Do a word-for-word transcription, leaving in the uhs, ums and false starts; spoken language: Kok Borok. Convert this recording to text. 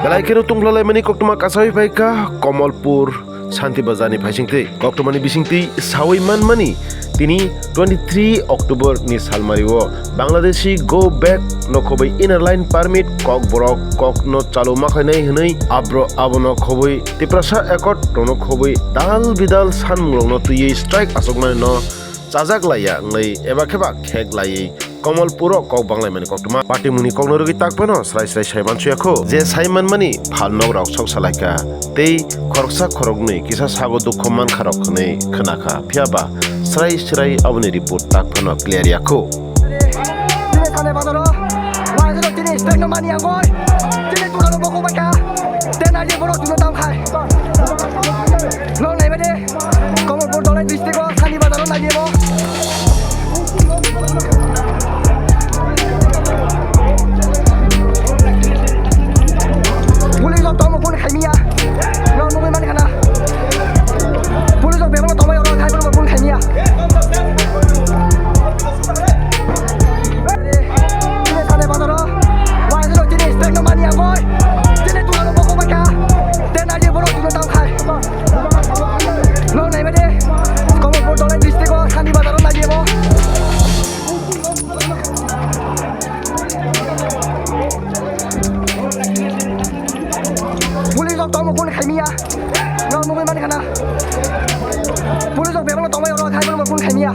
Belai kheno tungphla laimani koktwma kasawi phaikha Kamalpur Shanti Bazar ni phaisingtwi. Koktwmani bisingtwi sawi manmani tini twenty three October ni salmario Bangladeshi go back no khobwi inner line permit kokborok kokno chalu makhainai hwnwi abro abono khobwi Tiprasa Accord no khobwi dal bidal sanmungrokno twiwi strike achukmani no chajak laiya wngwi eba kheba khek laiwi Kamalpuro kok banglaimani koktwma. Party mungni kokno rwgwi tak phano srai srai sai mansuya kho. Je sai manmani phal nok rok sok salaikha tei khoroksa khoroknwi kisa sago dukho mankha rok hwnwi khwnakha. Phiyaba srai srai aboni report tak phano clear ya kho. Tini thane bazaro, waisano tini strike no mani angoi. Tini tulano bokong baikha. Tena je borok tuno tamkhai. Nong naiba de. Kamalpur Dholai district o Shanti Bazar o naiye bo. Police rok tongmo phone khaimiya. Nong nugwi mani khana. Police rok bebak tongmai oro khai phone khaimiya. Tini thane bazaro. Waisano tini strike no mani angoi. Tini tulano bokong baikha. Tena je borok tuno tamkhai. Nong naiba de, Kamalpur Dholai district o Shanti Bazar o naiye bo. Police rok tongmo phone khaimiya. Nong nugwi mani khana. Police rok bebak tongmai oro khai phone khaimiya.